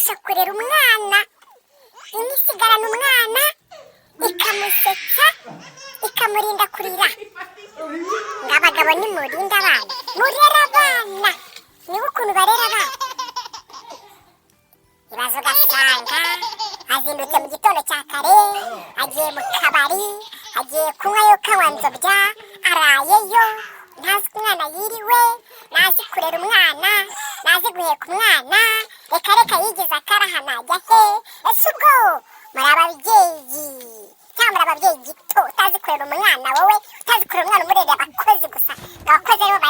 Ikurusha kurera umwana. Inka isigarana umwana, ikamusetsa, ikamurinda kurira. Ngo abagabo nimurinde abana, murere abana, niba ukuntu barera abana. Ibaze ugasanga azindutse mu gitondo cya kare, agiye mu kabari, agiye kunywayo kawanzobya, arayeyo, ntazi ko umwana yiriwe, ntazi kurera umwana, ntazi guheka umwana. Reka reka, yigize akaraha, najya he? Ese ubwo muri ababyeyi cyangwa muri ababyeyi gito? Utazi kurera umwana, wowe utazi kurera umwana, umurerera abakozi gusa, ngo abakozi aribo.